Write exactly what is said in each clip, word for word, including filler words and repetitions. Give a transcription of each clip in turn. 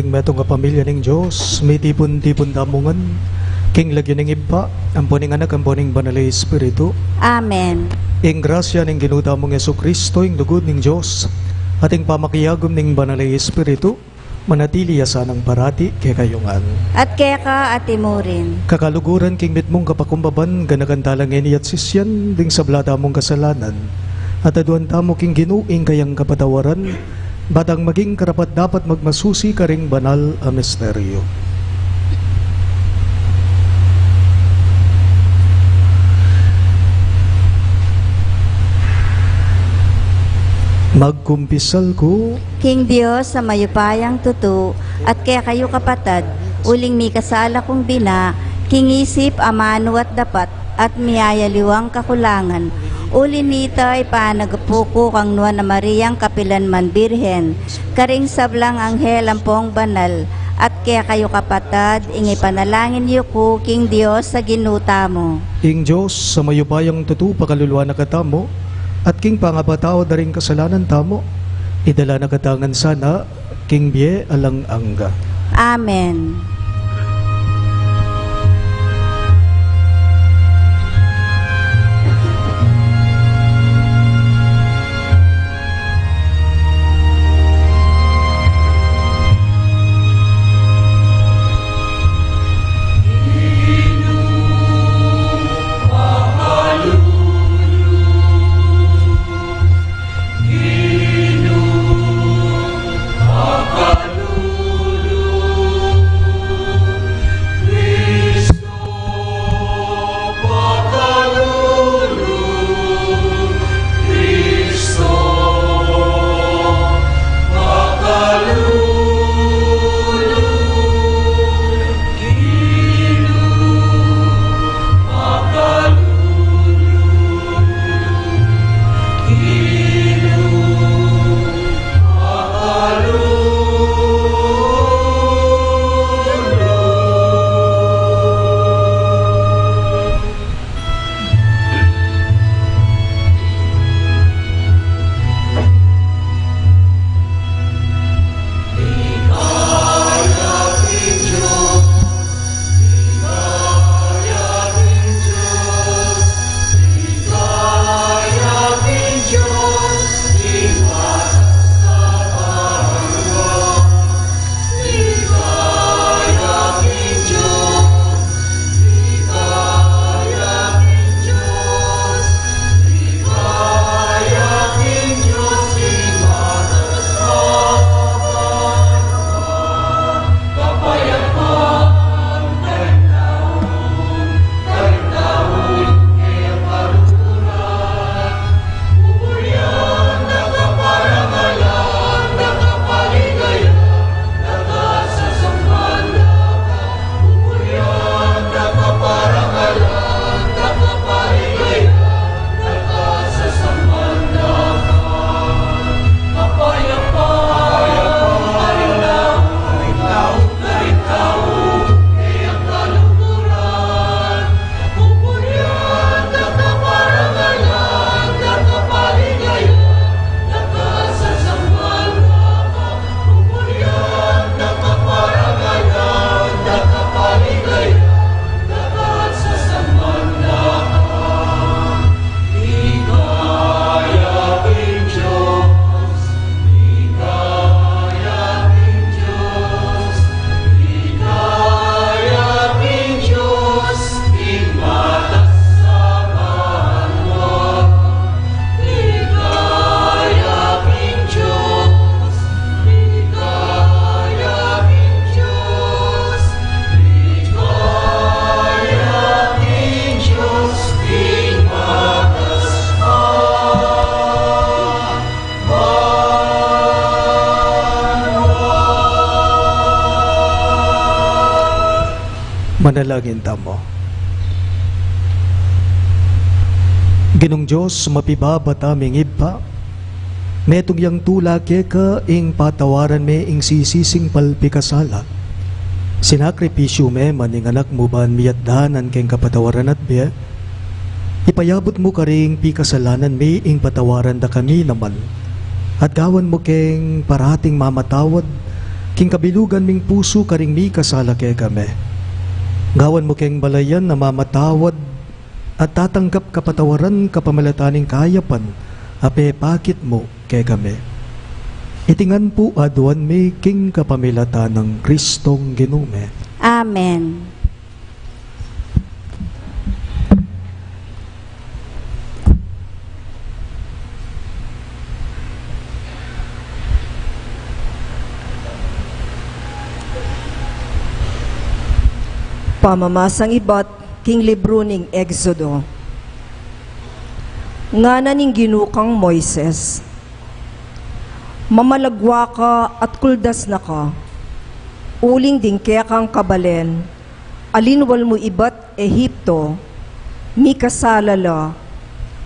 Metung a pamilya ning Dios, mitipun-tipun tamu ngan king lagyu ning Ibpa, ampo ning Anak, ampo ning Banal a Espiritu. Amen. Ing grasya ning Ginu tamung Jesucristo, ing lugud ning Dios, at ing pamakiagum ning Banal a Espiritu, manatili ya sanang parati kekayu ngan. At keka at imurin. Kakaluguran king mitmung kapakumbaban, ganakan tala ngeni at sisian ding sabla tamung kasalanan, at aduan tamu king Ginu ing kayang kapatawaran, ba tang maging karapat-dapat magmasusi karing banal a misteryo. Magkumpisal ku king Dios a mayupayang tutu, at kekayu kapatad, uling mikasala kung bina, king isip, amanu at dapat, at miyayaliwang kakulangan. Uli nita, ipanagapu ku kang Nuan a Mariang kapilan man Birhen, karing sablang anghel ampong banal, at kekayu kapatad, ing ipanalangin yu ku king Dios a Ginu tamu. Ing Dios a mayupayang tutu pakaluluan na katamu, at king pangapatawad da ring kasalanan tamu, idala na katamu ngan sana king bie alang angga. Amen. Manalangin tamu. Ginung Dios, mapibaba taming Ibpa, metung yang tula keka ing patawaran me ing sisising palpikasala. Sinakripisyu me man ing Anak mu ban miyatdanan keng kapatawaran at bie. Ipayabut mu karing pikasalanan mi ing patawaran da kami naman, at gawan mu keng parating mamatawad ing kabilugan ming pusu karing mikasala kekami. Gawan mu keng balayan a mamatawad at tatanggap kapatawaran kapamilatan ning kayapan a pepakit mu kekami. Iti ngan pu aduan mi king kapamilatan nang Kristong Ginu mi. Amen. Pamamasang ibat king libru ning Exodo. Ngana ning Ginu kang Moises, mamalagwa ka at kuldas na ka, uling ding kekang kabalen a linwal mu ibat Egipto, mikasala la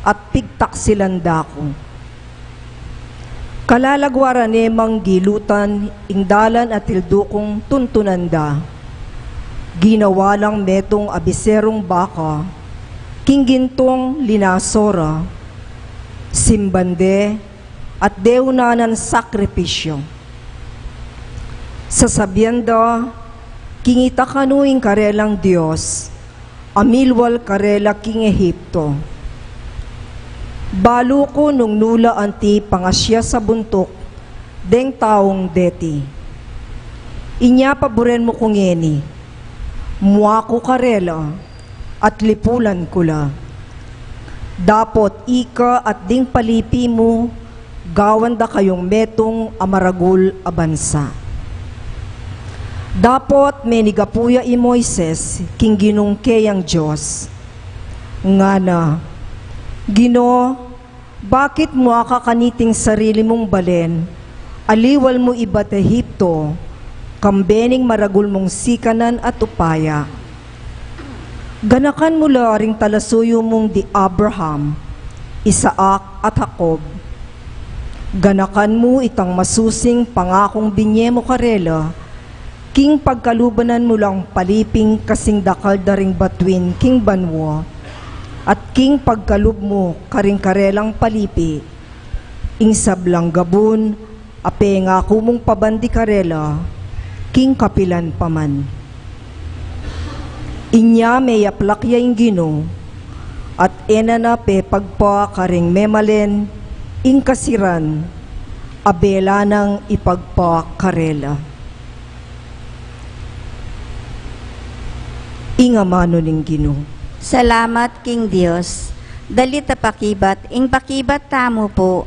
at pigtaksilan da ku. Kalalagwa ra ne mang gilutan ing dalan a tildu kung tuntunan da. Ginawa lang metung a biserung baka, king gintung linaso ra, simban de, at deunan nang sakripisyu. Sasabian da, kingita kanu ing karelang Dios, a milwal karela king Egipto. Balu ku nung nu la anti pangasya sa buntuk deng taung deti. Inya paburen mu ku ngeni, mua ku karela, at lipulan ku la. Dapot ika at ding palipi mu, gawan da kayung metung a maragul a bansa. Dapot menigapu ya i Moises king Ginung keyang Dios. Ngana, Ginu, bakit mua ka kaniting sarili mung balen a liwal mu ibat Egipto, kambe ning maragul mung sikanan at upaya? Ganakan mu la ring talasuyu mung di Abraham, Isaac, at Jacob. Ganakan mu itang masusing pangakung binye mu karela, king pagkaluban mu lang paliping kasing dakal da ring batuin king banua, at king pagkalub mu karing karelang palipi, ing sablang gabun a pengaku mung pabandi karela, king kapilan pa man. Inya meyaplak ya ing Ginu, at e na na pepagpa karing memalen ing kasiran a bela nang ipagpa karela. Ing amanu ning Ginu. Salamat king Dios. Dalit a pakibat, ing pakibat tamu pu,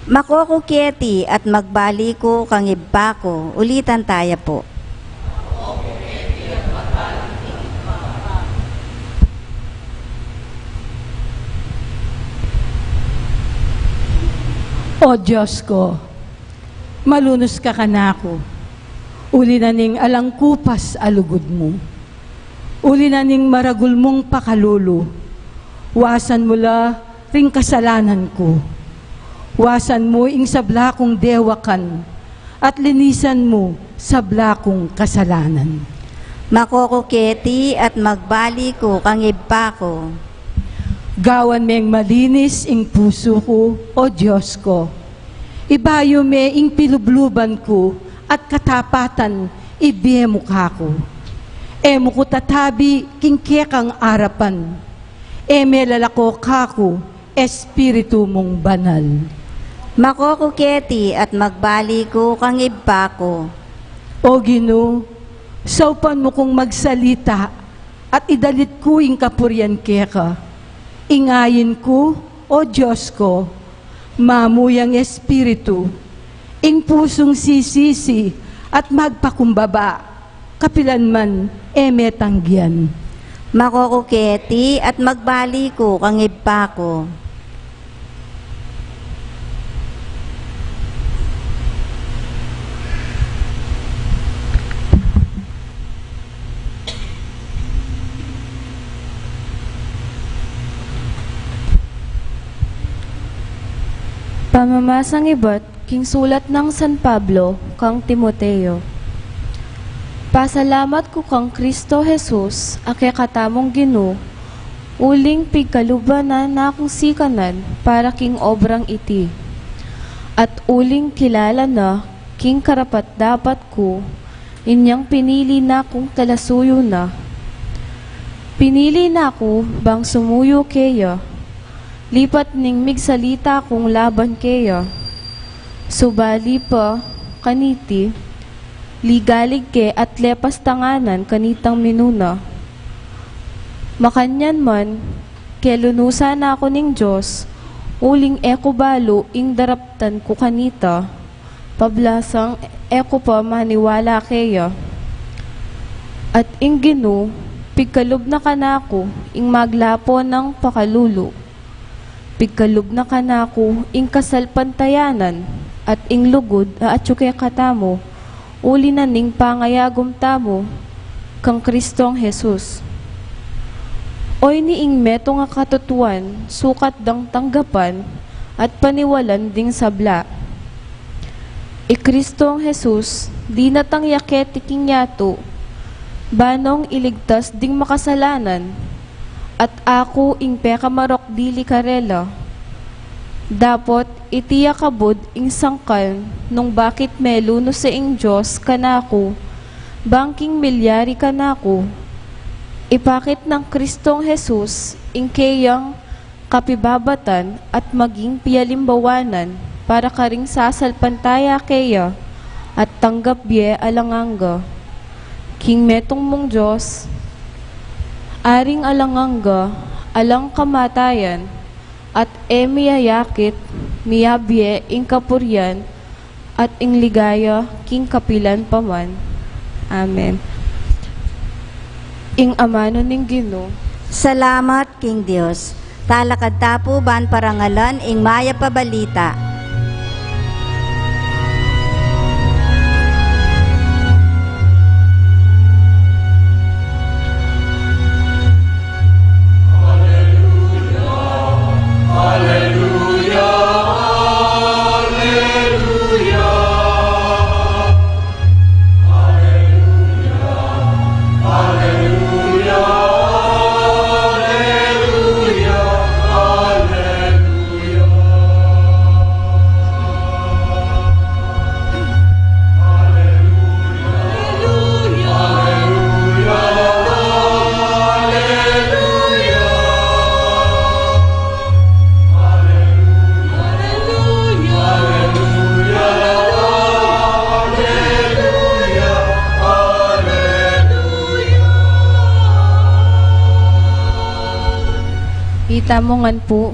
Makokuketi at magbali ku kang Ibpa ku. Ulitan taya pu. O Dios ku, malunus ka kanaku, uli na ning alang kupas a lugud mu. Uli na ning maragul mung pakalulu, wasan mu la ring kasalanan ku. Wasan mu ing sabla kung dewakan, at linisan mu sabla kung kasalanan. Makokuketi at magbali ku kang Ibpa ku. Gawan meng malinis ing pusu ku, O Dios ku. Ibayu me ing pilubluban ku at katapatan ibie mu kaku. E mu ku tatabi king kekang arapan. E me lalako kaku Espiritu mung Banal. Makokuketi at magbali ku kang Ibpa ku. O Ginu, saupan mu kung magsalita at idalit ku ing kapurian keka. Ing ain ku, O Dios ku, mamuyang espiritu, ing pusung sisisi at magpakumbaba, kapilan man e me tanggian. Makokuketi at magbali ku kang Ibpa ku. Pamamasang ibat king sulat nang San Pablo kang Timoteo. Pasalamat ku kang Kristo Jesus a kekatamung Ginu, uling pigkaluban na na kung sikanan para king obrang iti, at uling kilala na ing karapat-dapat ku, inyang pinili na kung talasuyu na. Pinili na ku bang sumuyu keya, lipat ning migsalita kung laban keya. Subali pa kaniti, ligalig ke at lepas tanganan kanitang minuna. Makanyan man, kelunusan na ku ning Dios, uling e ku balu ing daraptan ku kanita, pablasang e ku pa maniwala keya. At ing Ginu, pigkalub na kanaku ing maglapo nang pakalulu. Pigkalub na kanaku ing kasalpantayanan at ing lugud a atyu kekatamu, uli na ning pangayagum tamu kang Kristong Jesus. Oyni ing metung a katutuan sukat dang tanggapan at paniwalan ding sabla. I Kristong Jesus dinatang ya keti king yatu, ba nung iligtas ding makasalanan, at aku ing pekamarok dili karela. Dapot iti ya kabud ing sangkan nung bakit melunus ing Dios kanaku, bang king milyari kanaku, ipakit nang Kristong Jesus ing keyang kapibabatan at maging pialimbawanan para karing sasalpantaya keya at tanggap bie alang angga. King metung mung Dios, Aring alang angga, alang kamatayan, at e miyayakit, miyabie ing kapurian, at ing ligaya king kapilan pa man. Amen. Ing amanu ning Ginu. Salamat king Dios. Talakad ta pu ban parangalan ing mayap a balita. Ita mu ngan pu.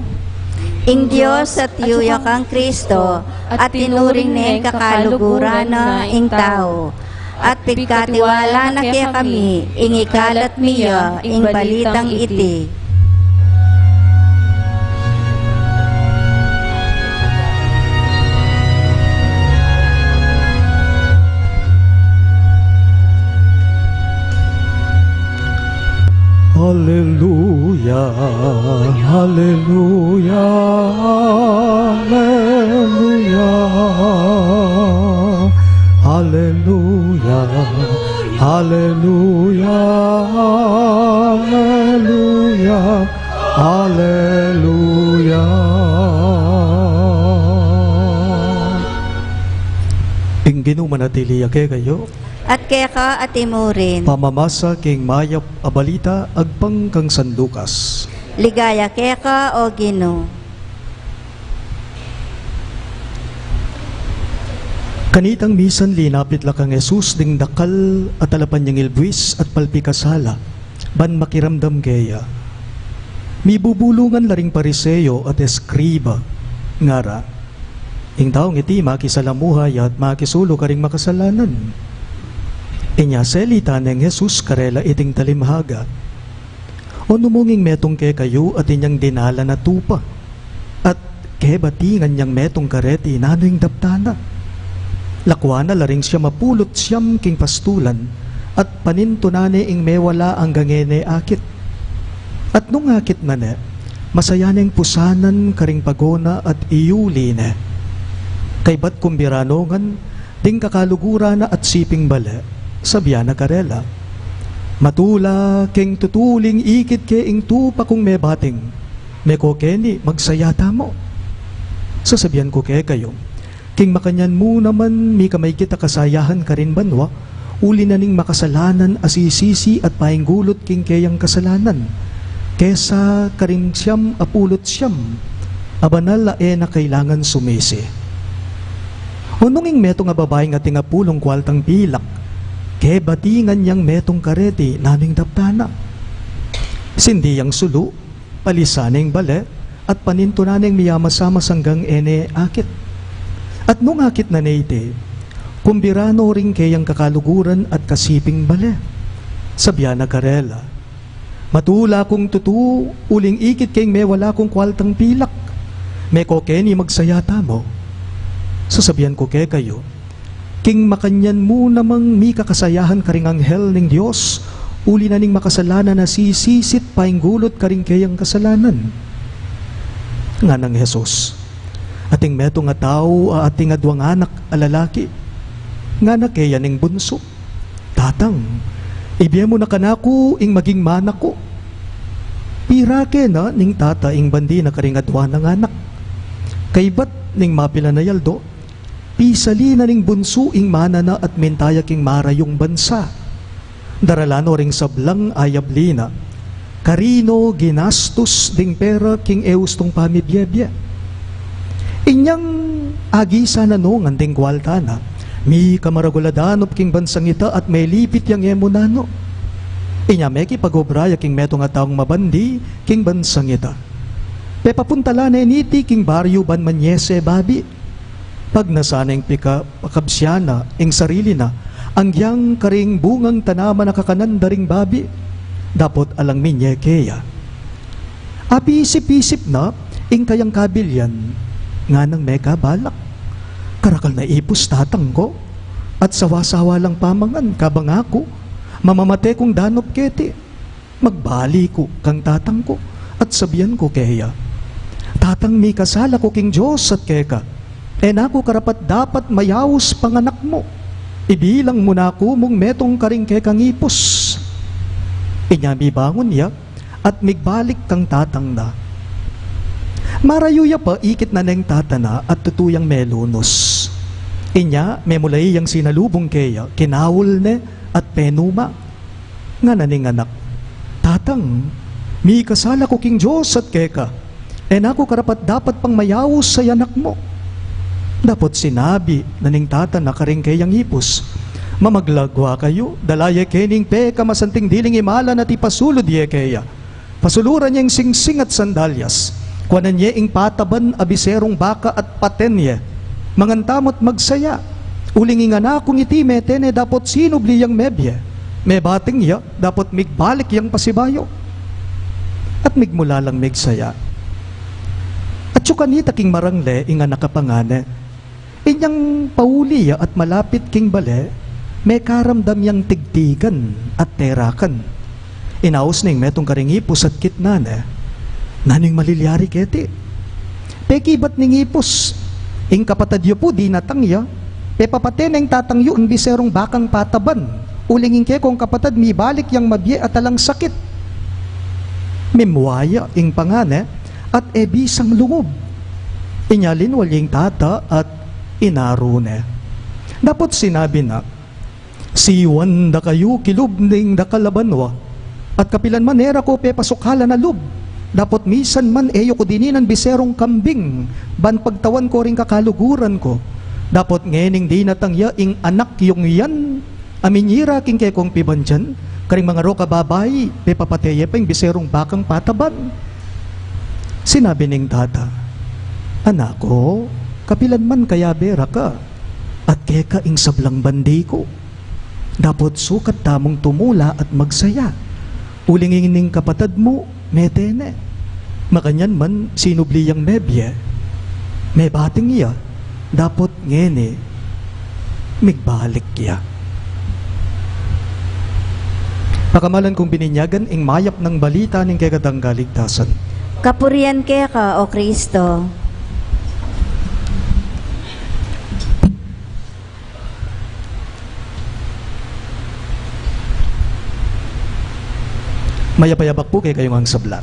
Ing Dios atyu ya kang Kristo, at tinuring ne ing kakaluguran na ing tau, at pigkatiwala na kekami ing ikalat mi ya ing balitang iti. Aleluya, aleluya, aleluya, aleluya, aleluya, aleluya, aleluya. Ing Ginu manatili ya kekayu. At keka atimu rin. Pamamasa king mayap a balita agpang kang San Lucas. Ligaya keka, o Ginu. Kanitang misan linapit la kang Jesus ding dakal a talapanyingil buis at palpikasala, ban makiramdam keya. Mibubulungan la ring Pariseo at eskriba, ngara, Ing taung iti makisalamuha ya at makisulu karing makasalanan. Inya selita neng Jesus karela iting talimhaga. O nu mung ing metung kekayu at inyang dinalan a tupa, at kebatingan yang metung kareti nanu ing daptan na. Lakwan na la ring siam a pulu't siam king pastulan, at panintunan ne ing mewala anggang e ne akit. At nung akit na ne, masaya neng pusanan karing pagona at iyuli ne. Kaybat kumbira no ngan, ding kakaluguran na at siping bale, sabian na karela, "Matula keng tutuling ikit ke ing tupa kung mebating, meko keni magsaya tamu. Sasabian ku kekayu, King makanyan mu naman, mika maigit a kasayahan karin banua, uli na ning makasalanan a sisisi at painggulut king keyang kasalanan, kesa karing siyam a pulu't siyam a banal a e na kailangan sumisi. O nung ing metung a babaing ating apulung kualtang pilak, kebatingan yang metung kareti, nanu ing daptan na? Sindi yang sulu, palisan ne ing bale, at panintunan neng miyamasamas anggang e ne akit. At nung akit na ne iti, kumbira no ring keyang kakaluguran at kasiping bale. Sabian na karela, "Matula kung tutu, uling ikit keng mewala kung kualtang pilak. Meko keni magsaya tamu." Sasabian ku kekayu, king makanyan mu namang mika kasayahan karing anghel ning Dios, uli na ning makasalanan a sisisi't painggulut karing keyang kasalanan. Nganang Jesus, ating metung a tau a ating aduang anak a lalaki. Ngana keya ning bunsu, "Tatang, ibie mu na kanaku ing maging mana ku." "Pira ke na?" ning tata ing bandi na karing adua nang anak. Kaybat ning mapilan a aldo, pisali na ning bunsu ing mana na at minta ya king marayung bansa. Daralan no ring sablang ayabli na, karino ginastus ding pera king e ustung pamibiebie. Inyang agisan na no ngan ding kualta na, mika maragul a danup king bansang ita at melipit yang e mu nanu. Inya mekipag-obra ya king metung a taung mabandi king bansang ita. Pepapuntalan ne niti king baryu ban manyese babi. Pagnasan neng pika-, pakabsian na ing sarili na, anggiyang karing bungang tanaman a kakanan da ring babi, dapot alang minye keya. Apisip-isip na ing kayang kabilian, nganang mekabalak, "Karakal na ipus, tatang ku, at sawa-sawa lang pamangan, kabang aku, mamamate kung danup keti." Magbalik ku kang tatang ku at sabian ku keya, "Tatang, mikasala ku king Dios at keka, e na ku karapat-dapat mayaus pang anak mu. Ibilang mu na ku mung metung karing kekang ipus." Inya mibangun ya at migbalik kang tatang na. Marayu ya pa, ikit na neng tata na at tutu yang melunus. Inya memulayi yang sinalubung keya, kinaul ne at penuma. Ngana ning anak, "Tatang, mikasala ku king Dios at keka, e na ku karapat-dapat pang mayaus a anak mu." Dapot sinabi na ning tata na karing keyang ipus, "Mamaglaguan kayu, dala ye keni ing pekamasanting diling imalan at ipasulud ye keya. Pasuluran ye ing singsing at sandalyas. Kuanan ye ing pataban a biserung baka at paten ye. Mangan tamu at magsaya. Uling ing anak kung iti mete ne dapot sinubli yang mebie. Mebating ya dapot migbalik yang pasibayu." At migmula lang migsaya. At atiu kanita king marangle ing anak a pangane. Inyang pauli ya at malapit king bale, mekaramdam yang tigtigan at terakan. Inaus ne ing metung karing ipus at kitnan ne, "Nanu ing malilyari keti?" Pekibat ning ipus, "Ing kapatad yu pu dinatang ya, pepapate neng tatang yu ing biserung bakang pataban, uling ing kekong kapatad mibalik yang mabie at alang sakit." Mimua ya ing pangane, at e bisang lungub. Inya linwal ya ing tata at inaru ne. Dapot sinabi na, "Siwan da kayu kilub ning dakal a banua, at kapilan man e ra ko pepasukalan a lub, dapot misan man e yu ku dininan biserung kambing ban pagtawan ko ring kakaluguran ku. Dapot ngening dinatang ya ing anak yung yan, a minyira king kekong pibandian, karing mangarok a babai, pepapate ye pa ing biserung bakang pataban." Sinabi ning tata, "Anak ku, kapilan man kayabe ra ka, at keka ing sablang bandi ku. Dapot sukat tamung tumula at magsaya. Uling ing ning kapatad mu, mete ne. Makanyan man sinubli yang mebie, mebating ya, dapot ngeni migbalik ya." Pakamalan kung bininyagan ing mayap nang balita ning kekatang kaligtasan. Kapurian keka, O Kristo. Mayap a yabak pu kekayu ngan sabla.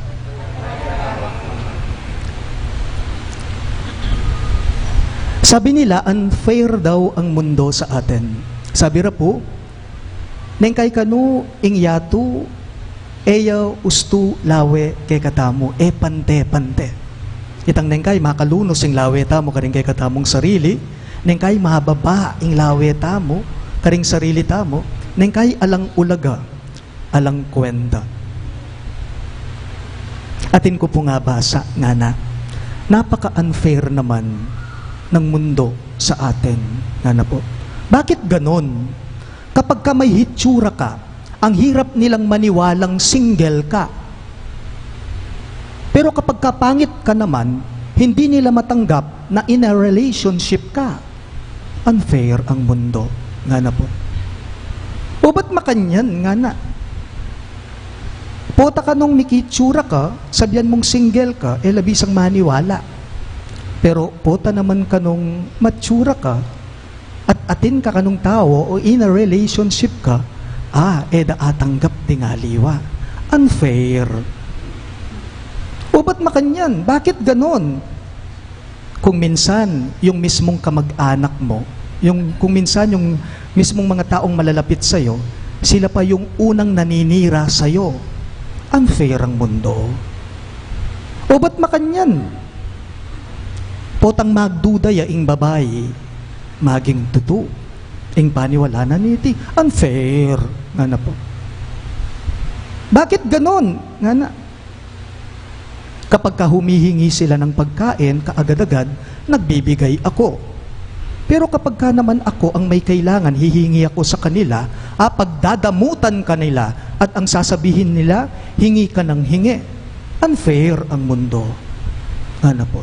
Sabi nila, unfair daw ang mundo sa atin. Sabi ra pu, neng kaikanu ing yatu, e ya ustu lawe kekatamu, e pante-pante. Itang neng kai makalunus ing lawe tamu karing kekatamung sarili, neng kai mababa ing lawe tamu karing sarili tamu, neng kai alang ulaga, alang kwenta. Atin ku pung abasa, ngana, napaka-unfair naman ng mundo sa atin, ngana pu. Bakit ganon? Kapagka may hitsura ka, ang hirap nilang maniwalang single ka. Pero kapagka pangit ka naman, hindi nila matanggap na in a relationship ka. Unfair ang mundo, ngana pu. O ba't makanyan, ngana? Pota kanung mikitsura ka, sabian mung single ka, e la bisang maniwala. Pero pota naman kanung matsura ka, at atin ka kanung tau o in a relationship ka, a, e da atanggap ding aliwa. Unfair. O ba't makanyan? Bakit ganon? Kung minsan, yung mismung kamag-anak mo, yung, kung minsan yung mismung mga taong malalapit sa'yo, sila pa yung unang naninira sa'yo. Unfair ang mundo. O ba't makanyan? Potang magduda ya ing babai, maging tutu ing paniwala na niti. Unfair, ngana pu. Bakit ganon? Ngana. Kapagka humihingi sila ng pagkain, kaagad-agad, nagbibigay ako. Pero kapagka naman ako ang may kailangan, hihingi ako sa kanila, a, pagdadamutan ka nila, at ang sasabihin nila, hingi ka ng hingi. Unfair ang mundo. Ngana pu.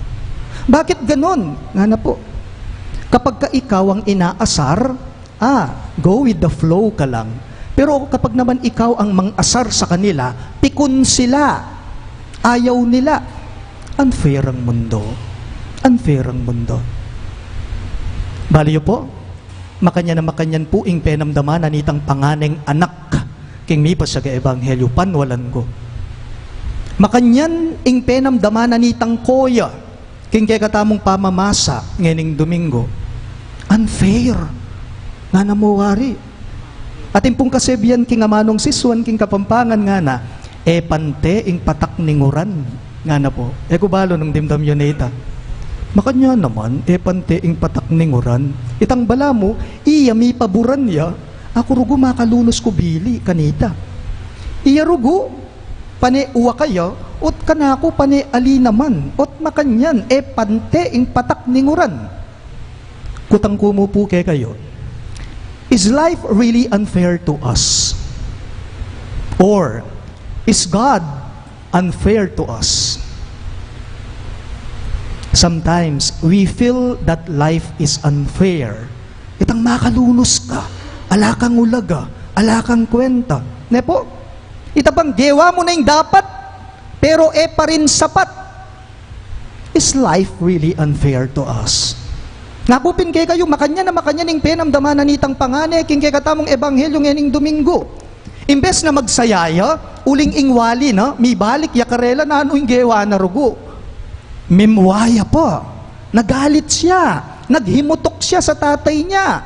Bakit ganon? Ngana pu. Kapagka ikaw ang inaasar, a, go with the flow ka lang. Pero kapag naman ikaw ang mang-asar sa kanila, pikun sila. Ayaw nila. Unfair ang mundo. Unfair ang mundo. Bali yu pu, makanyan na makanyan pu ing penamdaman na nitang panganeng anak king mipasiag a ebanghelyu, panwalan ku. Makanyan ing penamdaman na nitang koya king kekatamung pamamasa ngening Domingo. Unfair. Ngana mu wari. Atin pung kasebian king amanung sisuan king Kapampangan, ngana, e pante ing patak ning uran. Ngana pu. E ku balu nung dimdam yu ne ita. Makanyan naman, e pante ing patak ning uran. Itang balamu, iya mipaburan ya, aku rugu makalunus ku bili kanita. Iya rugu, pane uwa kaya, ot kanaku pane ali naman, ot makanyan, e pante ing patak ning uran. Kutang ku mu pu kekayu, is life really unfair to us? Or is God unfair to us? Sometimes, we feel that life is unfair. Itang makalunus ka, ala kang ulaga, ala kang kwenta. Ne pu? Ita pang gewa mu na ing dapat, pero e pa rin sapat. Is life really unfair to us? Naku pin kekayu, makanyan na makanyan ing penamdaman na nitang pangane king kekatamung ebanghelyu ngening Domingo. Imbes na magsaya ya, uling ing wali na, mibalik ya karela, nanu ing gewa na rugu? Mimwa ya pa. Nagalit siya. Naghimutok siya sa tatay niya.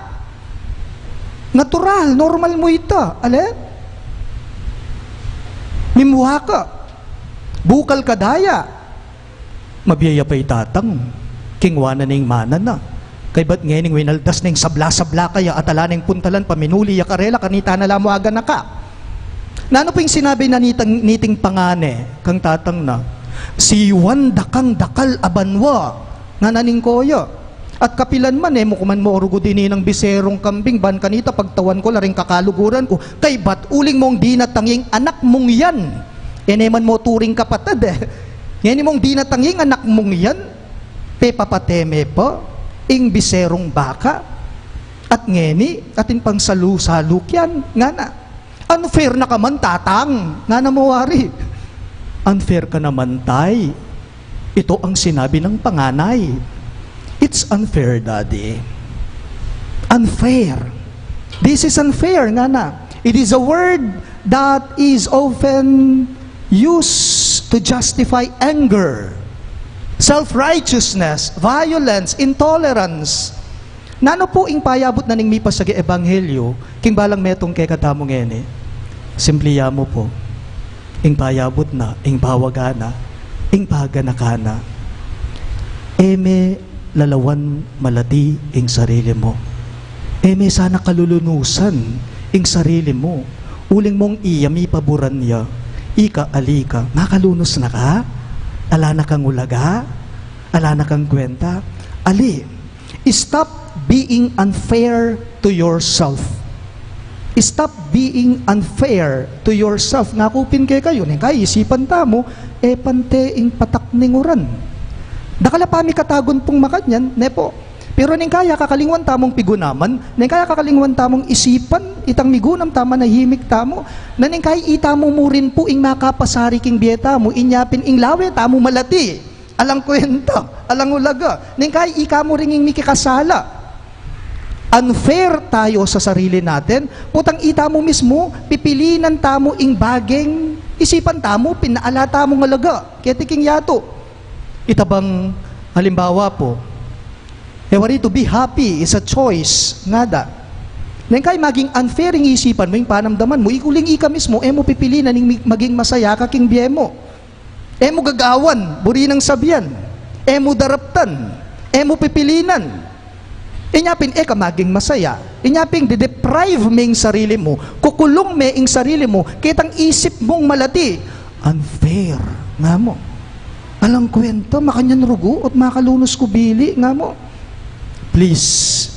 Natural, normal mu ita. Ale? Mimwa ka. Bukal ka daya. Mabie ya pa i tatang. Kingwa na ning mana na. Kaybat ngening winaldas neng sabla-sabla kaya at ala neng puntalan, paminuli ya karela, kanita na la mu aganaka. Nanu pu ing sinabi na nitang, niting pangane kang tatang na, "Siwan da kang dakal a banua," ngana ning koya. "At kapilan man, e mu ku man maurugud ining biserung kambing, ban kanita pagtawan ku la ring kakaluguran ku. Kaybat uling mong dinatang ing anak mung yan, e ne man mu turing kapatad e. Ngeni mong dinatang ing anak mung yan, pepapate me pa ing biserung baka. At ngeni, atin pang salu-salu kian," ngana. "Unfair na ka man, tatang," ngana mu wari. "Unfair ka naman, tay." Ito ang sinabi ng panganay. "It's unfair, Daddy. Unfair. This is unfair," ngana. It is a word that is often used to justify anger. Self-righteousness, violence, intolerance. Nanu pu ing payabut na ning mipasag a ebanghelyo king balang metung kekatamu ngeni? Simpli ya mu pu. Ing payabut na, ing pawaga na, ing paganakan na. E me lalawan malati ing sarili mu. E me sana kalulunusan ing sarili mu. Uling mong iya mipaburan ya, ika, ali ka, makalunus na ka? Ala na kang ulaga? Ala na kang kwenta? Ali, stop being unfair to yourself. Stop being unfair to yourself. Ngaku pin kekayu, neng kaisipan tamu, e pante ing patak ning uran. Dakal a pamikatagun pung makanyan, ne pu? Pero neng kaya kakalingwan tamung pigunaman, neng kaya kakalingwan tamung isipan, itang migunam tamu, manahimik tamu, na neng kaya itamu mu rin pu ing makapasari king bie tamu, inya pin ing lawe tamu malati, alang kwenta, alang ulaga, neng kaya ika mu rin ing mikikasala. Unfair tayo sa sarili natin, putang itamu mismu, pipilinan tamu ing bageng isipan tamu, pin ala tamung alaga keti king yatu. Ita bang halimbawa pu, e wari, to be happy is a choice, ngana. Neng kaya maging unfair ing isipan mu, ing panamdaman mu, ikuling ika mismu, e mu pipilinan ing mi-, maging masaya ka king bie mu. E mu gagawan, buri nang sabian. E mu daraptan. E mu pipilinan. Inya pin e ka maging masaya. Inya pin de-deprive me ing sarili mu, kukulung me ing sarili mu ketang isip mung malati. Unfair, nga mu. Alang kwenta, makanyan rugu, at makalunus ku bili, nga mu. Please,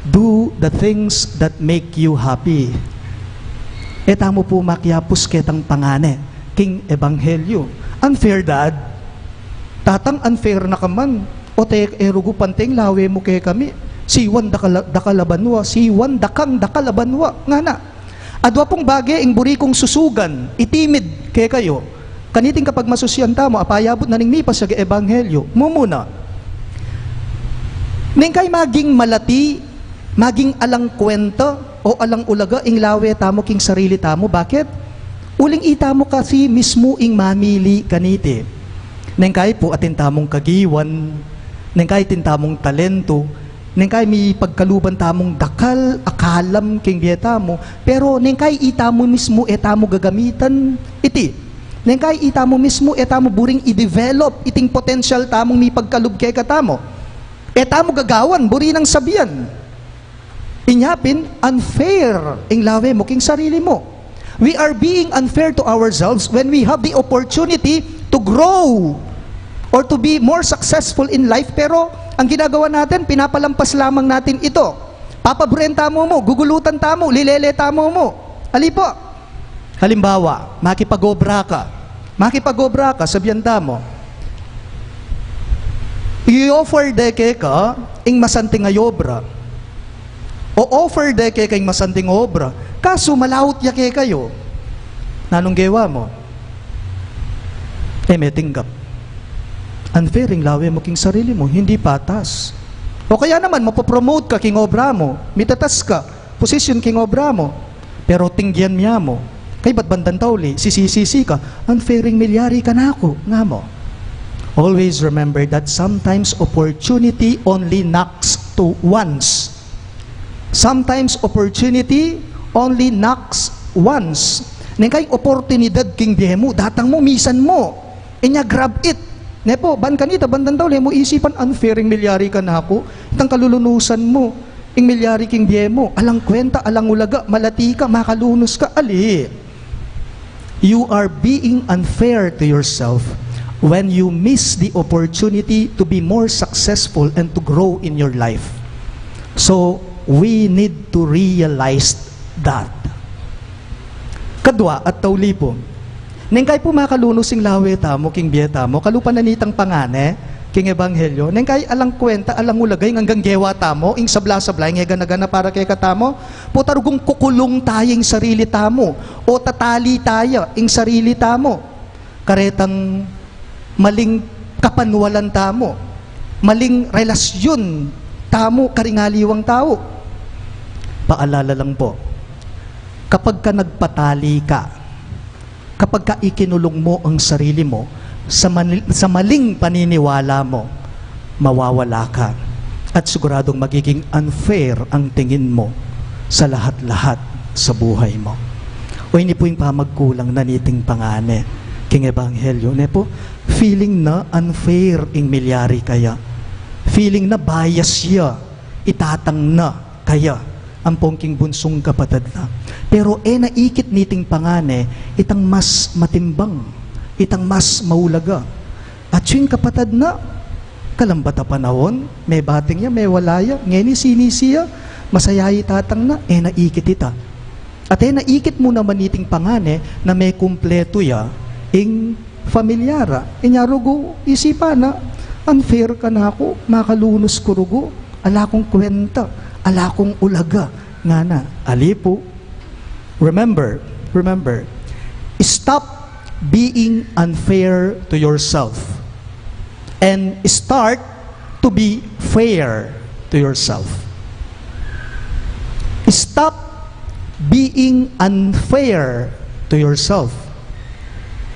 do the things that make you happy. E tamu pu makiapus ketang pangane king ebanghelyo. Unfair, Dad. Tatang, unfair na ka man. O te, e rugu pante ing lawe mu kekami. Siwan dakal a, dakal a banua, siwan dakang dakal a banua, ngana. Adua pung bage ing buri kung susugan, itimid kekayu. Kaniting kapagmasusian tamu, a payabut na ning mipasag a ebanghelyo. Mumuna, neng kaya maging malati, maging alang kwenta, o alang ulaga ing lawe tamu king sarili tamu. Bakit? Uling itamu kasi mismu ing mamili kaniti. Neng kaya pu atin tamung kagiwan, neng kaya atin tamung talentu, neng kaya mipagkaluban tamung dakal a kalam king bie tamu, pero neng kaya itamu mismu e tamu gagamitan iti. Neng kaya itamu mismu e tamu buring i-develop iting potensyal tamung mipagkalub kekatamu. E tamu gagawan, buri nang sabian. Inya pin, unfair ing lawe mu king sarili mu. We are being unfair to ourselves when we have the opportunity to grow or to be more successful in life, pero ang ginagawa natin, pinapalampas lamang natin ito. Papaburen tamu mu, gugulutan tamu, lilele tamu mu. Ali pu? Halimbawa, makipag-obra ka. Makipag-obra ka, sabian tamu, i-offer de keka ing masanting a obra. O-offer de keka ing masanting a obra. Kasu malaut ya kekayu. Nanung gewa mu? E me tinggap. Unfair ing lawe mu king sarili mu, hindi patas. O kaya naman, mapopromote ka king obra mu, mitatas ka posisyon king obra mu. Pero tinggian mya mu, kaybat bandang tauli, sisisi ka, "Unfair ing milyari kanaku," nga mu. Always remember that sometimes opportunity only knocks to once. Sometimes opportunity only knocks once. Neng kaya ing oportunidad king bie mu, datang mu, misan mu. Inya grab it. Ne pu, ban kanita, bandang tauli, e mu isipan, "Unfair ing milyari kanaku." Itang kalulunusan mu, ing milyari king bie mu, alang kwenta, alang ulaga, malati ka, makalunus ka, ali. You are being unfair to yourself when you miss the opportunity to be more successful and to grow in your life. So, we need to realize that. Kadua at tauli pu, neng kaya pu makalunus ing lawe tamu king bie tamu, kalupa na nitang pangane king ebanghelyo, neng kaya alang kwenta, alang ulaga ing anggang gewa tamu, ing sabla-sabla, ing e gana-gana para kekatamu, pota rugung kukulung taya ing sarili tamu, o tatali taya ing sarili tamu karetang maling kapanwalan tamu, maling relasyon tamu karing aliwang tau. Paalala lang pu, kapag ka nagpatali ka, kapag ka ikinulung mu ang sarili mu, Sa, mali- sa maling paniniwala mo, mawawala ka. At siguradong magiging unfair ang tingin mo sa lahat-lahat sa buhay mo. O ini pu ing pamagkulang na niting pangane king ebanghelyo, ne pu? Feeling na unfair ing milyari kaya. Feeling na bias ya, itatang na kaya ampong king bunsung kapatad na. Pero e na ikit niting pangane itang mas matimbang, itang mas maulaga. At yung kapatad na, kalambat a panaun, mebating ya, mewala ya, ngeni sinisi ya, masaya itatang na, e na ikit ita. At e na ikit mu naman iting pangane na mekumpletu ya ing familia ra. Inya rugu, isipan na, unfair kanaku, makalunus ku rugu, ala kung kwenta, ala kung ulaga, ngana. Ali pu, remember, remember, stop being unfair to yourself and start to be fair to yourself. Stop being unfair to yourself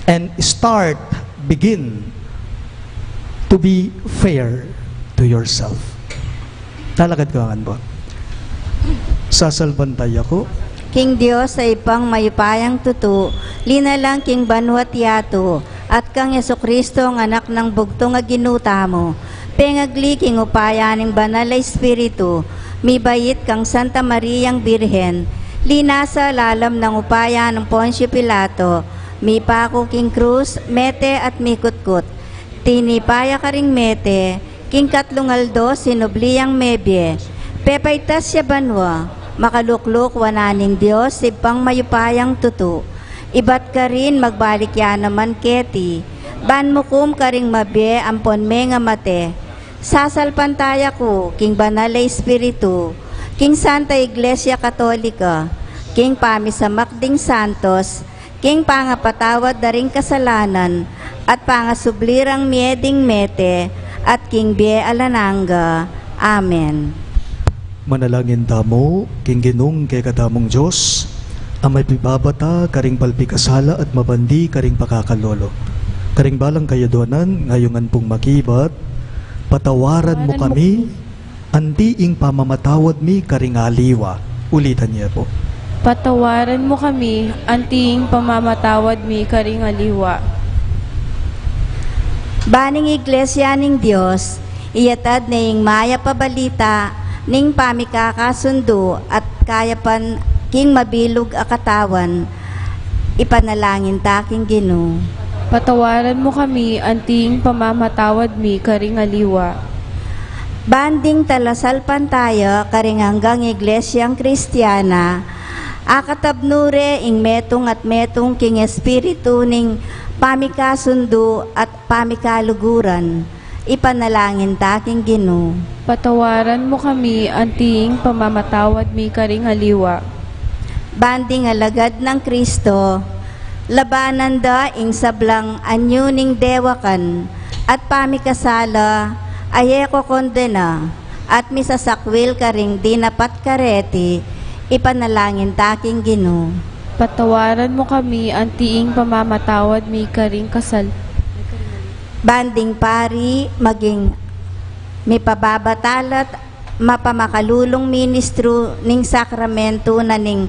and start, begin to be fair to yourself. Talakad ka ngan pu. Sasalpantaya ku king Dios a Ibpang mayupayang tutu, linalang king banua't yatu, at kang Jesucristo a Anak nang bugtung a Ginu tamu, pengagli king upaya ning Banal a Espiritu, mibait kang Santa Mariang Birhen, linasa lalam nang upaya nang Poncio Pilato, mipaku king krus, mete at mikutkut. Tinipa ya karing mete, king katlung aldo sinubli yang mebie. Pepaitas ya banua, makalukluk wanan ning Dios Ibpang mayupayang tutu. Ibat karin magbalik ya naman keti, ban mukum karing mabie ampon mengamate. Sasalpantaya ku king Banal a Espiritu, king Santa Iglesia Katolika, king pamisamak ding santos, king pangapatawad da ring kasalanan, at pangasubli rang mie ding mete, at king bie alang angga. Amen. Manalangin tamu king Ginung kekatamung Dios, a mapibabata karing palpikasala at mabandi karing pakakalulu. Karing balang kayadwanan, ngayungan pung makibat, patawaran mu kami, anti ing pamamatawad mi karing aliwa. Ulitan ye pu. Patawaran mu kami, anti ing pamamatawad mi karing aliwa. Ban ing Iglesia ning Dios, iyatad ne ing mayap a balita ning pamikakasundu at kayapan king mabilug a katawan, ipanalangin ta king Ginu. Patawaran mu kami, anti ing pamamatawad mi karing aliwa. Ban ding talasalpantaya karing anggang Iglesiang Kristiana, akatabnu re ing metung at metung king espiritu ning pamikasundu at pamikaluguran, ipanalangin ta king Ginu. Patawaran mu kami, anti ing pamamatawad mi karing aliwa. Ban ding alagad nang Kristo, labanan da ing sablang anyu ning dewakan at pamikasala a e kokondena, at misasakwil karing dinapat kareti, ipanalangin ta king Ginu. Patawaran mu kami, anti ing pamamatawad mi karing kasal- Ban ding pari maging mipababatalat mapamakalulung ministru ning sakramentu na ning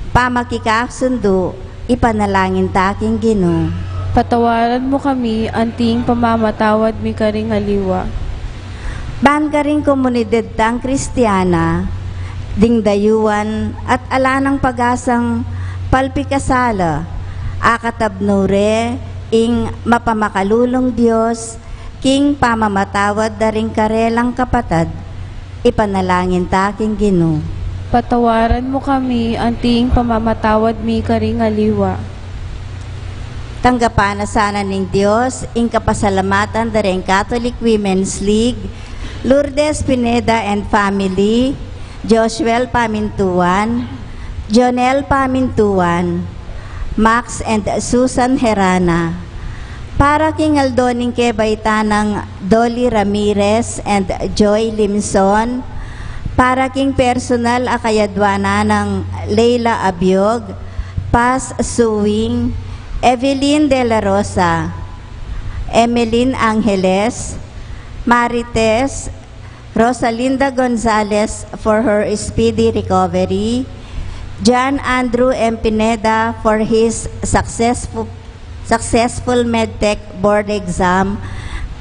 pamakikasundu, ipanalangin ta king Ginu. Patawaran mu kami, anti ing pamamatawad mi karing aliwa. Ban karing komunidad tang Kristiana, ding dayuan at ala nang pagasang palpikasala, akatabnu re ing mapamakalulung Dios, king pamamatawad da ring karelang kapatad, ipanalangin ta king Ginu. Patawaran mu kami, anti ing pamamatawad mi karing aliwa. Tanggapan na sana ning Dios ing kapasalamatan da ring Catholic Women's League, Lourdes Pineda and family, Joshua Pamintuan, Jonel Pamintuan, Max and Susan Herana. Para king aldo ning kebaitan nang Dolly Ramirez and Joy Limson, para king personal a kayadwanan nang Leila Abiog, Paz Suing, Evelyn De La Rosa, Emeline Angeles, Marites, Rosalinda Gonzalez for her speedy recovery, John Andrew M. Pineda for his successful, successful medtech board exam,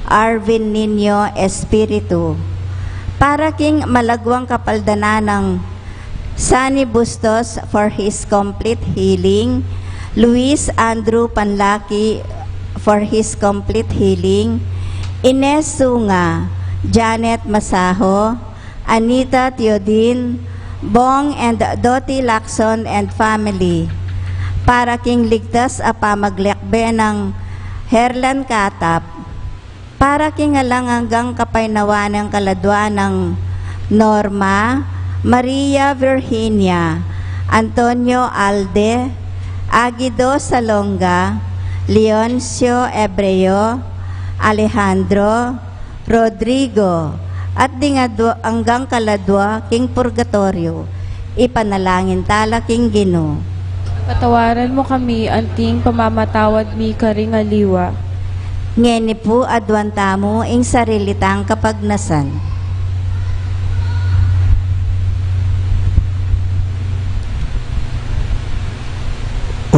Arvin Nino Espiritu. Para king malagwang kapaldanan nang Sunny Bustos for his complete healing, Luis Andrew Panlaki for his complete healing, Ines Sunga, Janet Masaho, Anita Teodin, Bong and Dottie Lacson and family. Para king ligtas a pamaglakbe nang Herlan Katap, para king alang anggang kapaynawan nang kaladwa nang Norma, Maria Virginia, Antonio Alde, Aguido Salonga, Leoncio Ebreo, Alejandro, Rodrigo, at ding adwa, anggang kaladwa king purgatorio, ipanalangin tala king Ginu. Patawaran mu kami anting pamamatawad mi karing aliwa. Ngeni pu aduan tamu ing sarili tang kapagnasan.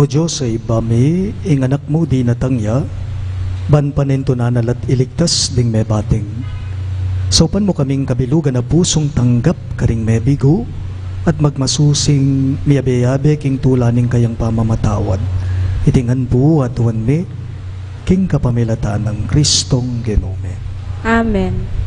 O Dios, a Ibpa mi, ing Anak mu dinatang ya, ban panentunan na la't iligtas ding mebating. Saupan mu kaming kabilugan a pusung tanggap karing mebigu, at magmasusing miyabe-yabe king tula ning kayang pamamatawad. Iti ngan pu aduan mi, king kapamilatan nang Kristong Ginu mi. Amen.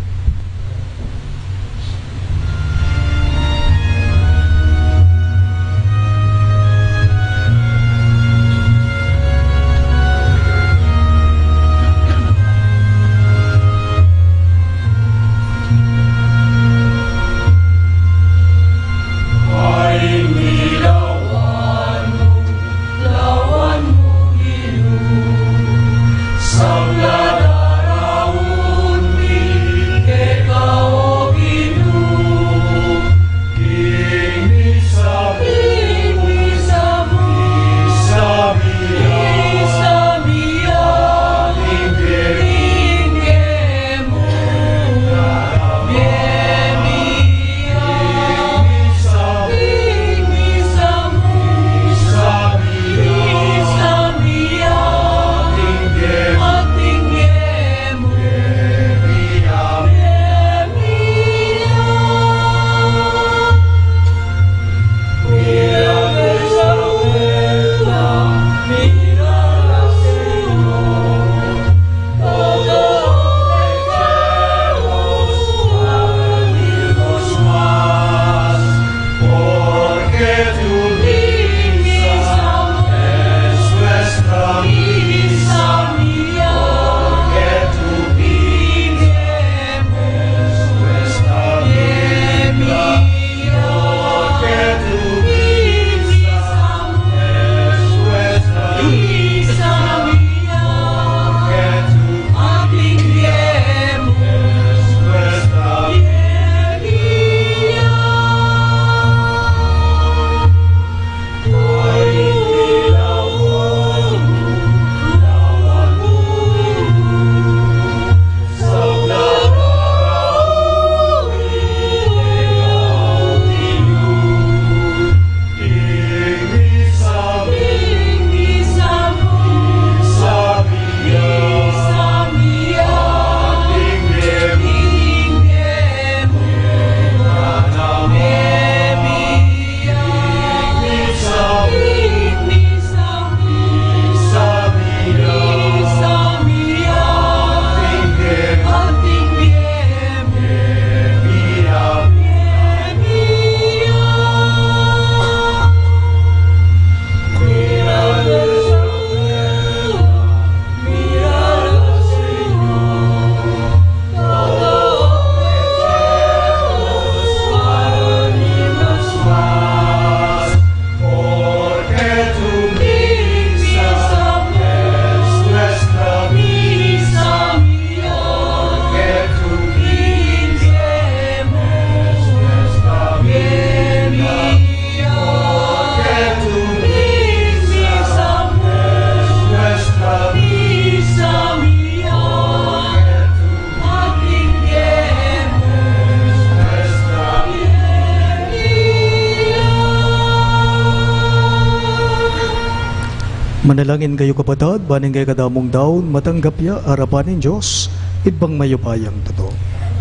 Manalangin kayu, kapatad, ban ing kekadamung daun matanggap ya arapan ning Dios, Ibpang mayupayang tutu.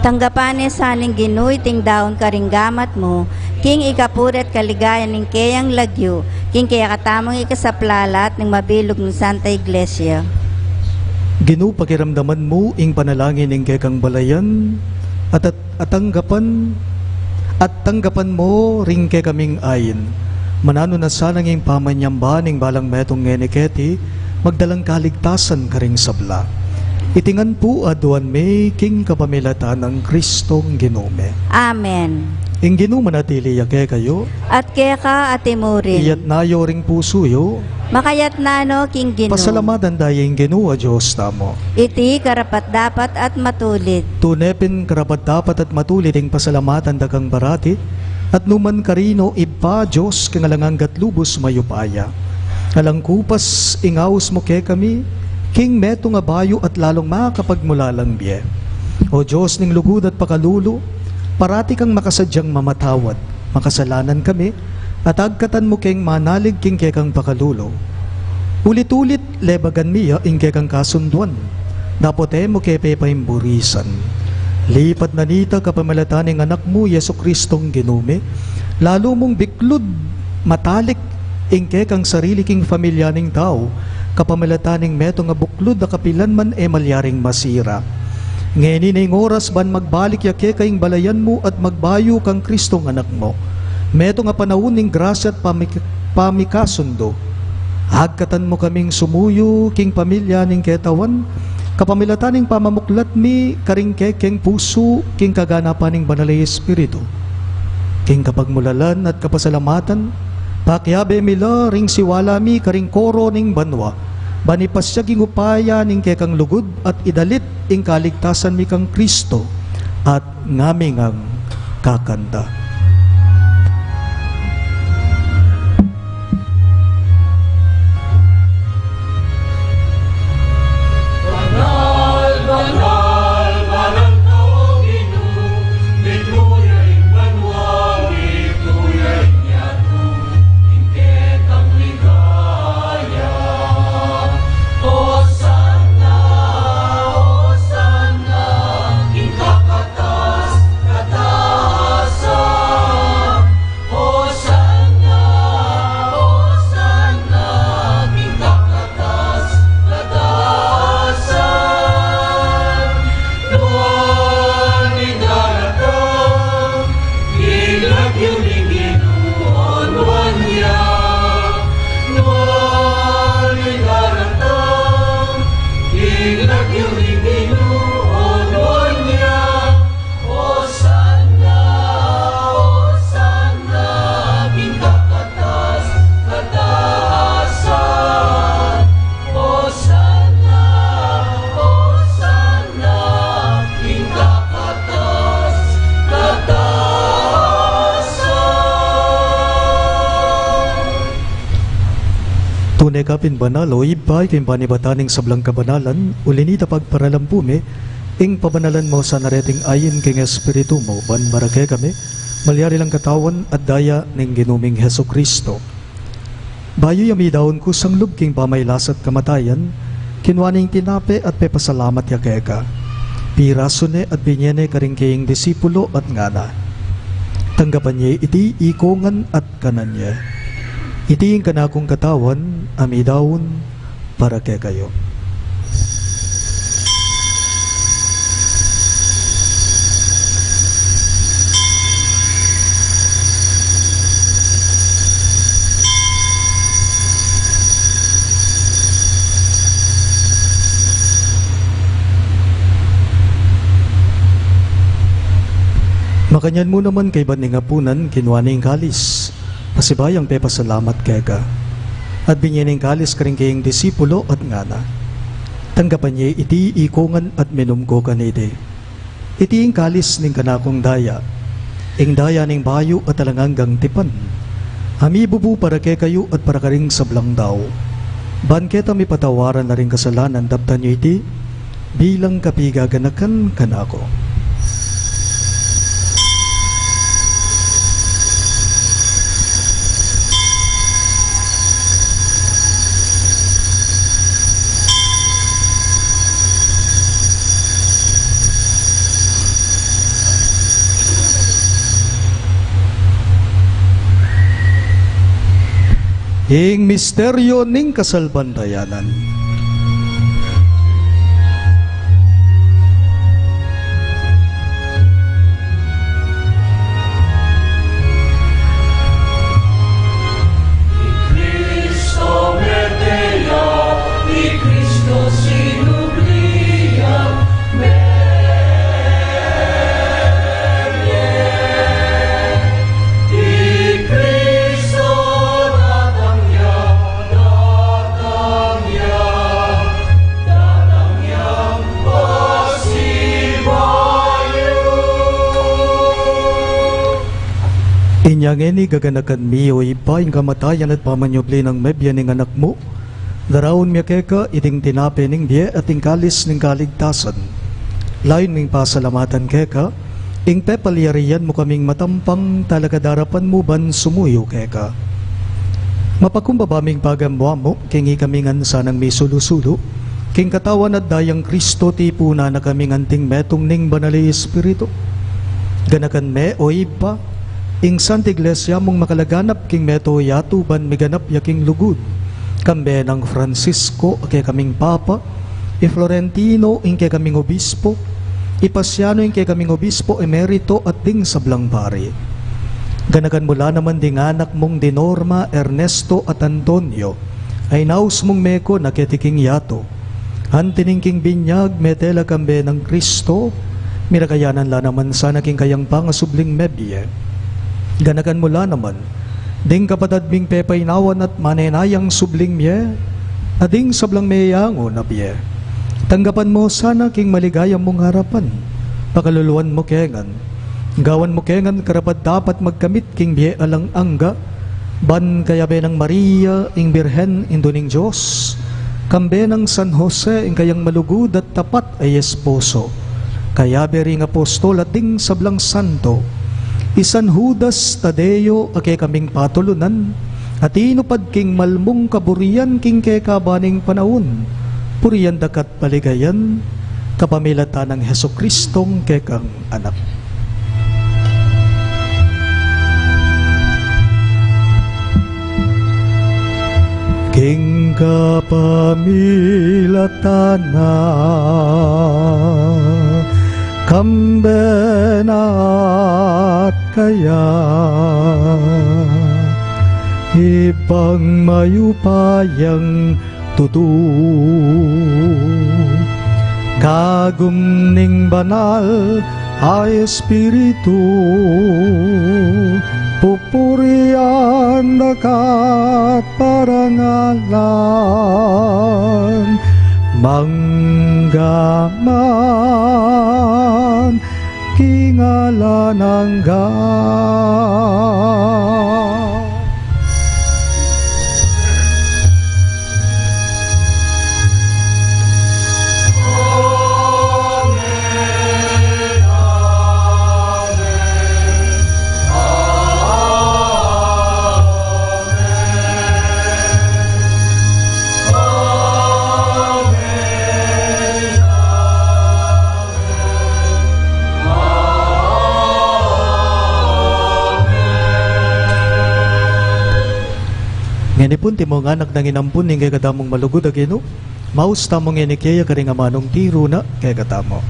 Tanggapan ne sa ning Ginu iting daun karing gamat mu, king ikapuri at kaligayan ning keyang lagyu, king kekatamung ikasapla la at ning mabilug nang Santa Iglesia. Ginu, pakiramdaman mu ing panalangin ning kekang balayan, at, at, at tanggapan, at tanggapan mu ring kekaming ain. Mananu na sanang ing pamanyamba ning balang metung ngeni keti, magdalang kaligtasan karing sabla. Iti ngan pu aduan mi king kapamilatan nang Kristong Ginu mi. Amen. Ing Ginu manatili ya kekayu. At keka atimurin. Iyatna yu ring pusu yu. Makayatna no king Ginu. Pasalamatan taya ing Ginu a Dios tamu. Iti karapat-dapat at matulid. Tune pin karapat-dapat at matulid ing pasalamatan da kang parati, at numan karin, O Ibpa, Dios king alang angga at lubus mayupaya. Alang kupas ing aus mu kekami, king metung a bayu at lalung makapagmulalang bie. O Dios ning lugud at pakalulu, parati kang makasadyang mamatawad, makasalanan kami, at agkatan mu keng manalig king kekang pakalulu. Ulit-ulit lebagan mi ya ing kekang kasunduan, dapot e mu ke pepaimburisan. Lipat na nita kapamilatan ning Anak mu, Jesu-Kristong Ginu mi, lalu mung biklud matalik ing kekang sarili king pamilya ning tau, kapamilatan ning metung a buklud a kapilan man e malyaring masira. Ngeni na ing oras ban magbalik ya keka ing balayan mu at magbayu kang Kristong Anak mu. Metung a panaun ning grasya at pamik-, pamikasundu. Agkatan mu kaming sumuyu king pamilya ning ketawan, kapamilatan ning pamamuklat mi karing kekeng pusu king kaganapan ning Banal a Espiritu. King kapagmulalan at kapasalamatan, pakiabe mi la ring siwala mi karing koro ning banua, ban ipasyag ing upaya ning kekang lugud at idalit ing kaligtasan mi kang Kristo, at ngami ngang kakanta. Banal, banal, banal ka, O Ginu, mitmu ya ing banua, mitmu ya ing yatu, ing kekang ligaya. Hosanna, Hosanna, king kakatas-katasan. Hosanna, Hosanna, king kakatas-katasan. Nuan ing daratang, ing lagyu ning Ginu onuan ya. Nuan ing daratang, ing lagyu ning Ginu onuan ya. Hosanna, Hosanna, king kakatas-katasan. Hosanna, Hosanna, king kakatas-katasan. Tune ka pin banal, O Ibpa, ika ing panibatan ning sablang kabanalan, uli na nita pagparalan pu mi ing pabanalan mu sana reting ain king Espiritu mu, ban para kekami malyari lang Katawan at Daya ning Ginu ming Jesu-Cristo. Bayu ya midaun kusang lub king pamailas at kamatayan, kinua ne ing tinape at pepasalamat ya keka. Pirasu ne at binie ne karing keyang disipulo at ngana: Tanggapan ye iti ikongan at kanan ye. Iti ing kanakung katawan a midaun para kekayu. Makanyan mu naman kaybat ning apunan, kinua ne ing kalis, pasibayung pepasalamat keka, at binie ne ing kalis karing keyang disipulo at ngana: Tanggapan ye iti ikongan at minum ko kaniti. Iti ing kalis ning kanakung daya, ing daya ning bayu at alang anggang tipan, a mibubu para kekayu at para karing sablang tau. Ban keta mipatawaran la ring kasalanan, daptan yu iti bilang kapigaganakan kanaku. Ing misteryo ning kasalpantayanan. I Cristo mete ya, i Cristo sinubli ya, mebie. I Cristo datang ya, datang ya, datang yang pasibayu. Inya ngeni, gaganakan mi, o Ibpa, ing kamatayan at pamanyubli nang mebie ning Anak mu, daraun mi keka iting tinape ning bie at ing kalis ning kaligtasan. Layun ming pasalamatan keka ing pepalyarian mu kaming matampang talakad arapan mu ban sumuyu keka. Mapakumbaba ming pagamu-amu king ikami ngan sanang misulu-sulu king katawan at dayang Cristo, tipunan na kaming anting metung ning Banal a Espiritu. Ganakan me, o Ibpa, ing Santa Iglesia mung makalaganap king mabilug a yatu ban miganap ya king lugud, kambe nang Francisco a kekaming Papa, i Florentino ing kekaming Obispo, i Pasiano ing kekaming Obispo Emerito at ding sablang pari. Ganakan mu la naman ding anak mung di Norma, Ernesto at Antonio, a inaus mung meko na keti king yatu. Anti ning king binyag, mete la kambe nang Cristo, miragayanan la naman sana king kayang pangasubling mebie. Ganakan mu la naman ding kapatad ming pepainawan at manenayang subling mie, at ding sablang meyangu na bie. Tanggapan mu sana king maligaya mung arapan, pakaluluan mu ke ngan, gawan mu ke ngan karapat-dapat magkamit king bie alang angga, ban kayabe nang Maria ing Birhen, Indu ning Dios, kambe nang San Jose ing kayang malugud at tapat a esposo, kayabe ring apostol at ding sablang santo, i San Judas Tadeo a kekaming patulunan, a tinupad king malmung kaburian king kekaban ning panaun, purian da ka at paligayan, kapamilatan nang Jesucristong kekang Anak. King kapamilatan na, kambe na at kaya, Ibpang mayupayang tutu, kagum ning Banal a Espiritu, pupurian da ka at parangalan, mangga man king alang angga. Ngeni pu, antimong anak nang inampun ning kekadamung malugud a Ginu, maus tamu ngeni keya karing amanung tiru na kekatamu.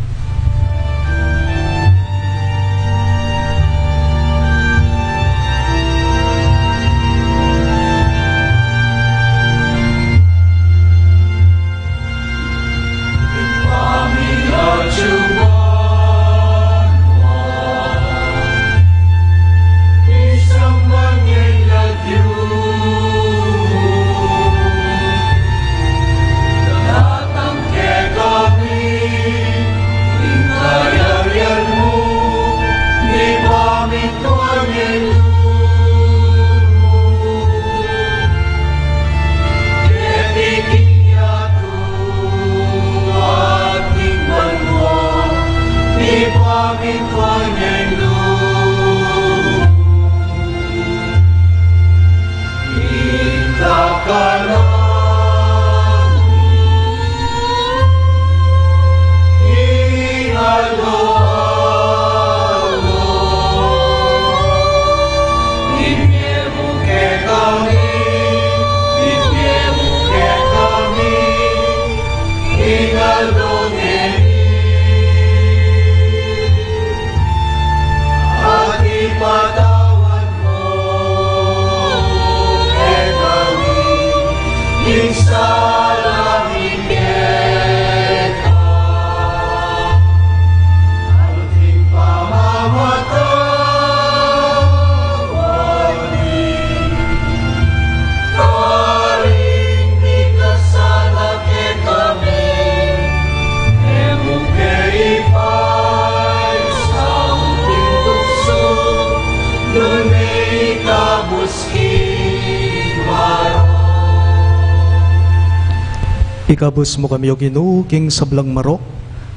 Ikabus mu kami, O Ginu, king sablang marok,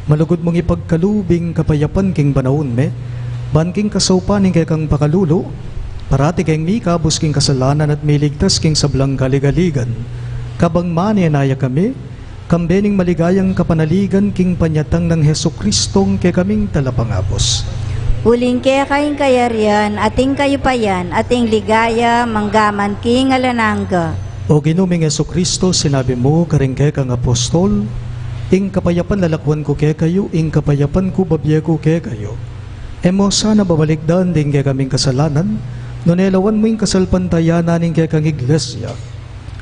malugud mung ipagkalub ing kapayapan king panaun mi, ban king kasaupan ning kekang pakalulu, parati keng mikabus king kasalanan at miligtas king sablang kaligaligan. Kabang manenaya kami, kambe ning maligayang kapanaligan king panyatang nang Jesucristong kekaming Talapangabus. Uling keka ing kayarian, at ing kayupayan, at ing ligaya, manggaman king alang angga. O Ginu ming Jesucristo, sinabi mu karing kekang apostol, ing kapayapan lalakwan ku kekayu, ing kapayapan ku babie ku kekayu. E mu sana babalikdan ding kekaming kasalanan, nune lawan mu ing kasalpantayanan ning kekang iglesia.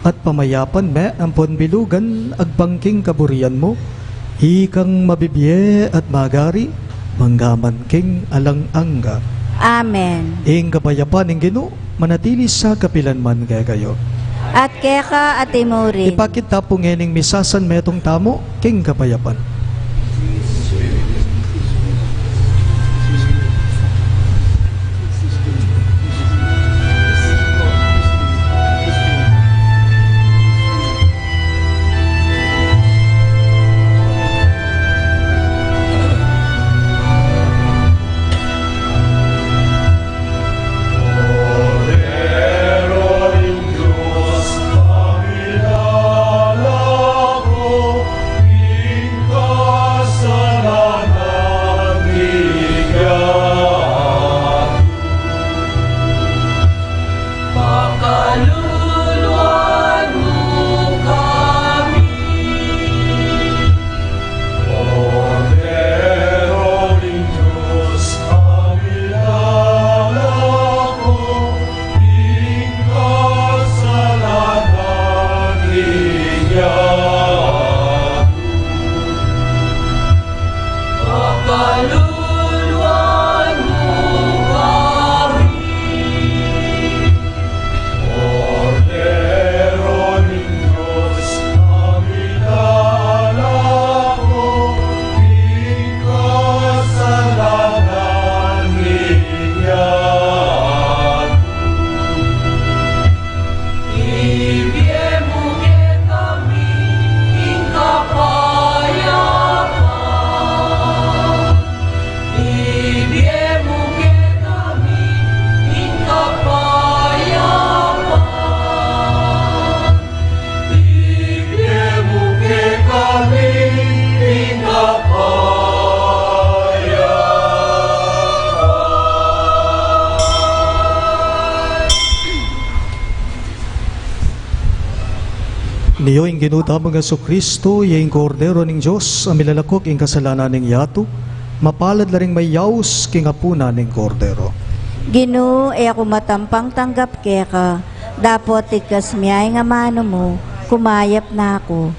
At pamayapan me ampon bilugan agpang king kaburian mu, ikang mabibie at magari, manggaman king alang angga. Amen. Ing kapayapan ning Ginu, manatili sa kapilan man kekayu. At keka, Ate Maury. Ipakit ta pu ngening misasan metung tamu, king kapayapan. Pakaluluan mu kami. Kordero ning Dios, a milalako king kasalanan ning yatu. Pakaluluan mu kami. Kordero ning Dios, a milalako king kasalanan ning yatu. Ibie mu kekami ing kapayapan. Ibie mu kekami ing kapayapan. Ibie mu kekami ing kapayapan. Nio ing Ginu tamung Jesucristo, iya ing Kordero ning Dios, a milalako king kasalanan ning yatu, mapalad la ring mayaus king apunan ning Kordero. Ginu, e ku matampang tanggap keka, dapot ikasmu ing amanu mu, kumayap na ku.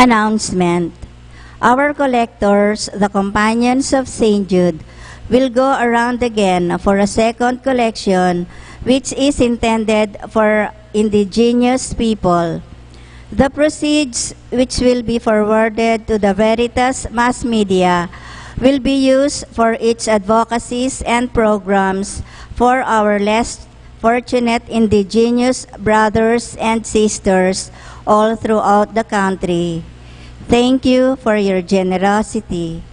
Announcement. Our collectors, the Companions of Saint Jude, will go around again for a second collection, which is intended for indigenous people. The proceeds, which will be forwarded to the Veritas Mass Media, will be used for its advocacies and programs for our less fortunate indigenous brothers and sisters all throughout the country. Thank you for your generosity.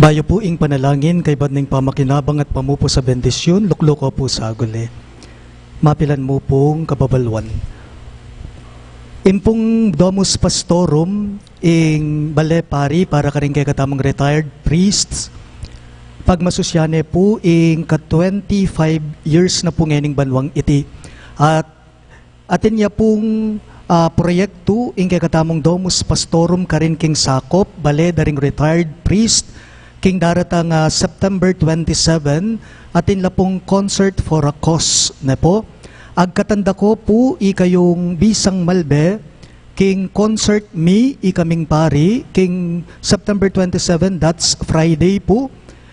Bayu pu ing panalangin, kaybat ning pamakinabang at pamupus a bendisyun, lukluku pu sa aguli. Mapilan mu pung kababaluan. Ing pung Domus Pastorum, ing bale pari para karing kekatamung retired priests, pagmasusyan ne pu ing ka twenty-five years na pu ngening banwang iti. At atin ya pung, ah, proyektu ing kekatamung Domus Pastorum karin king sakup, bale da ring retired priest, king daratang, ah, September twenty-seven, atin la pung Concert for a Cause, ne pu. Agkatan da ko pu ikayung bisang malbe king concert mi, ikaming pari, king September twenty-seven, that's Friday pu.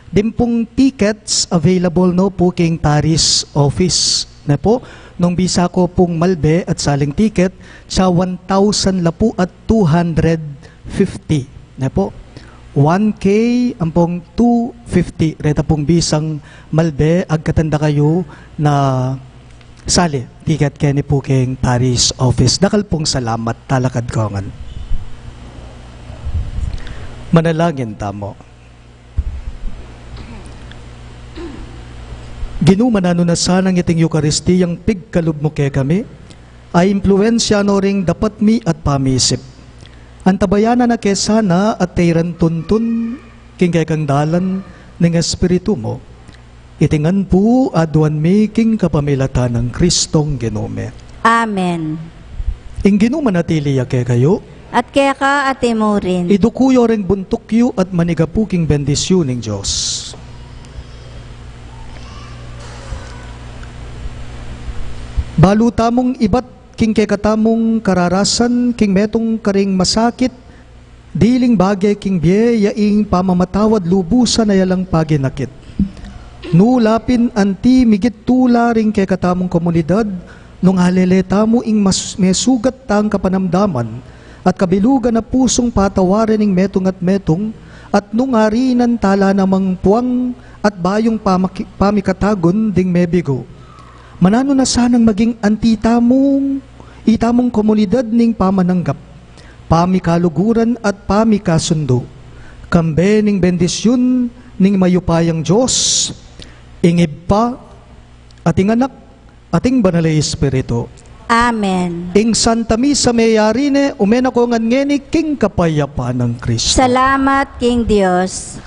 Ding pung tickets available no pu king parish office, ne pu. Nung bisa ko pung malbe at saling ticket, sa one thousand la pu at two hundred fifty, ne pu. One K ampong two fifty, reta pung bisang malbe, agkatan da kayu na sali ticket keni pu king parish office. Dakal pung salamat, talakad ko ngan. Manalangin tamu. Ginu, mananu na sanang iting Eukaristiyang pigkalub mu kekami, a impluensya no ring dapat mi at pamisip. Antabayanan na ke sana at tairan tuntun king kekang dalan ning Espiritu mu. Iti ngan pu aduan mi king kapamilatan nang Kristong Ginu mi. Amen. Ing Ginu manatili ya kekayu. At keka at imurin. Iduku yu ring buntuk yu at manigapu king bendisyun ning Dios. Balu tamung ibat king kekatamung kararasan king metung karing masakit, diling bage king bie ya ing pamamatawad lubusan a yalang paginakit. Nu la pin anti migit tula ring kekatamung komunidad, nung alele tamu ing mas-, mesugat tang kapanamdaman at kabilugan a pusung patawarin ing metung at metung, at nung arinan tala namang puang at bayung pamaki-, pamikatagun ding mebigu. Mananu na sanang maging anti tamung, itamung komunidad ning pamananggap, pamikaluguran at pamikasundu. Kambe ning bendisyun ning mayupayang Dios, ing Ibpa, at ing Anak, at ing Banal a Espiritu. Amen. Ing Santa Misa meyari ne, ume na ko ngan ngeni king kapayapan nang Kristo. Salamat king Dios.